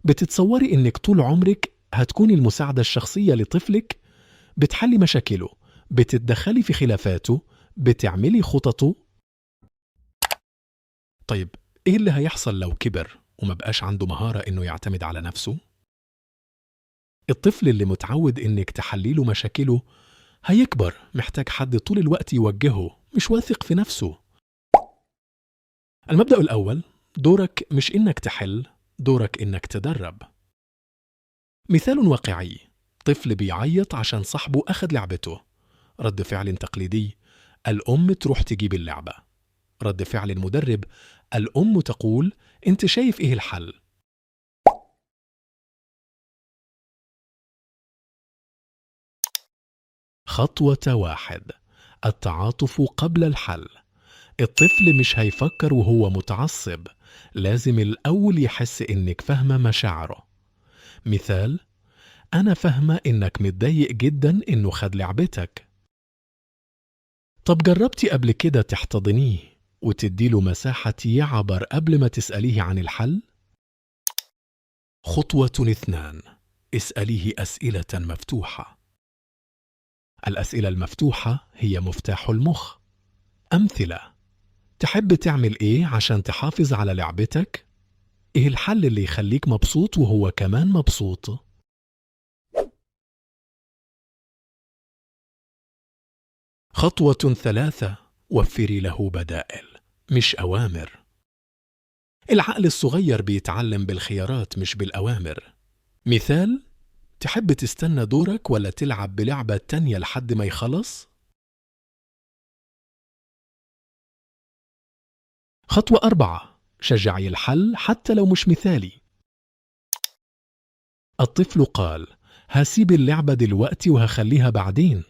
بتتصوري إنك طول عمرك هتكوني المساعدة الشخصية لطفلك؟ بتحلي مشاكله، بتتدخلي في خلافاته، بتعملي خططه. طيب إيه اللي هيحصل لو كبر وما بقاش عنده مهارة إنه يعتمد على نفسه؟ الطفل اللي متعود إنك تحليله مشاكله هيكبر محتاج حد طول الوقت يوجهه، مش واثق في نفسه. المبدأ الأول، دورك مش إنك تحل، دورك إنك تدرب. مثال واقعي، طفل بيعيط عشان صاحبه أخذ لعبته. رد فعل تقليدي، الأم تروح تجيب اللعبة. رد فعل المدرب، الأم تقول أنت شايف إيه الحل؟ خطوة 1، التعاطف قبل الحل. الطفل مش هيفكر وهو متعصب، لازم الأول يحس إنك فاهمة مشاعره. مثال، أنا فاهمة إنك متضايق جدا إنه خد لعبتك. طب جربتي قبل كده تحتضنيه وتديله مساحة يعبر قبل ما تسأليه عن الحل؟ خطوة 2، اسأليه أسئلة مفتوحة. الأسئلة المفتوحة هي مفتاح المخ. أمثلة، تحب تعمل إيه عشان تحافظ على لعبتك؟ إيه الحل اللي يخليك مبسوط وهو كمان مبسوط؟ خطوة 3، وفري له بدائل مش أوامر. العقل الصغير بيتعلم بالخيارات مش بالأوامر. مثال، تحب تستنى دورك ولا تلعب بلعبة تانية لحد ما يخلص؟ خطوة 4، شجعي الحل حتى لو مش مثالي. الطفل قال هسيب اللعبة دلوقتي وهخليها بعدين.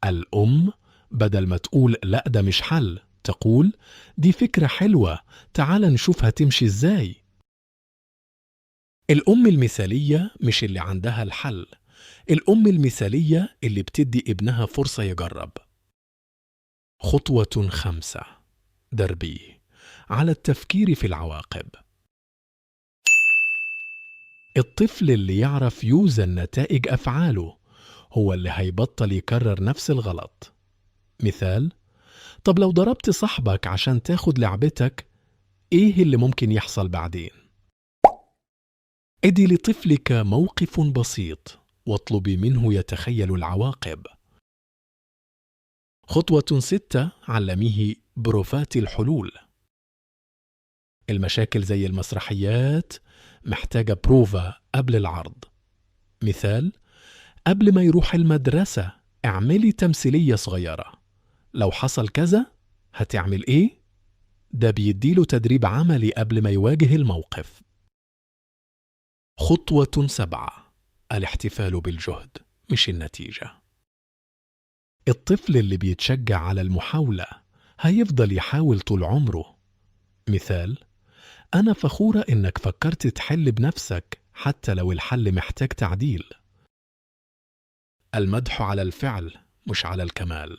الأم بدل ما تقول لا ده مش حل، تقول دي فكرة حلوة، تعال نشوفها تمشي ازاي. الأم المثالية مش اللي عندها الحل، الأم المثالية اللي بتدي ابنها فرصة يجرب. خطوة 5، دربيه على التفكير في العواقب. الطفل اللي يعرف يوزن نتائج أفعاله هو اللي هيبطل يكرر نفس الغلط. مثال، طب لو ضربت صاحبك عشان تاخد لعبتك، إيه اللي ممكن يحصل بعدين؟ ادي لطفلك موقف بسيط واطلبي منه يتخيل العواقب. خطوة 6، علميه بروفات الحلول. المشاكل زي المسرحيات محتاجة بروفا قبل العرض. مثال، قبل ما يروح المدرسة اعملي تمثيلية صغيرة، لو حصل كذا هتعمل ايه؟ ده بيديله تدريب عملي قبل ما يواجه الموقف. خطوة 7، الاحتفال بالجهد مش النتيجة. الطفل اللي بيتشجع على المحاولة هيفضل يحاول طول عمره. مثال، أنا فخورة إنك فكرت تحل بنفسك حتى لو الحل محتاج تعديل. المدح على الفعل مش على الكمال.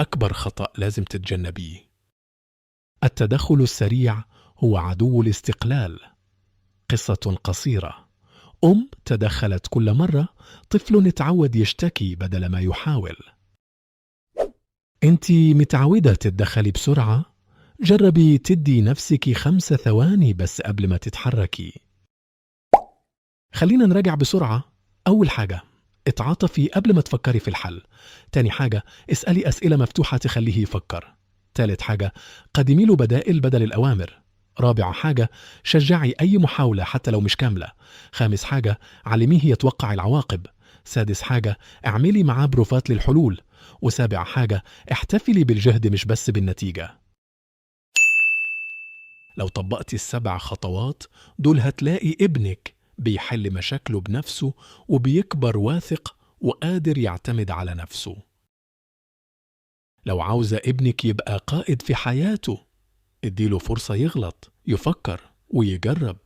أكبر خطأ لازم تتجنبيه، التدخل السريع هو عدو الاستقلال. قصة قصيرة، أم تدخلت كل مرة، طفل اتعود يشتكي بدل ما يحاول. أنت متعودة تتدخلي بسرعة؟ جربي تدي نفسك 5 ثواني بس قبل ما تتحركي. خلينا نراجع بسرعة. أول حاجة، اتعاطفي قبل ما تفكري في الحل. تاني حاجة، اسألي أسئلة مفتوحة تخليه يفكر. تالت حاجة، قدمي له بدائل بدل الأوامر. رابع حاجة، شجعي أي محاولة حتى لو مش كاملة. خامس حاجة، علميه يتوقع العواقب. سادس حاجة، اعملي معاه بروفات للحلول. وسابع حاجة، احتفلي بالجهد مش بس بالنتيجة. لو طبقتي ال7 خطوات دول هتلاقي ابنك بيحل مشاكله بنفسه وبيكبر واثق وقادر يعتمد على نفسه. لو عاوزة ابنك يبقى قائد في حياته، اديله فرصة يغلط، يفكر ويجرب.